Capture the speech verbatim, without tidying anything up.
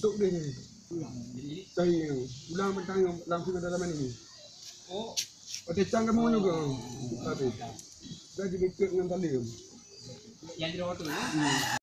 Tok deh ni. Cari ni. Ulang bentang yang langsung ada dalam ni. Oh. Ada cang kamu juga. Tapi. Dah dibetul dengan tali. Yang di bawah tu.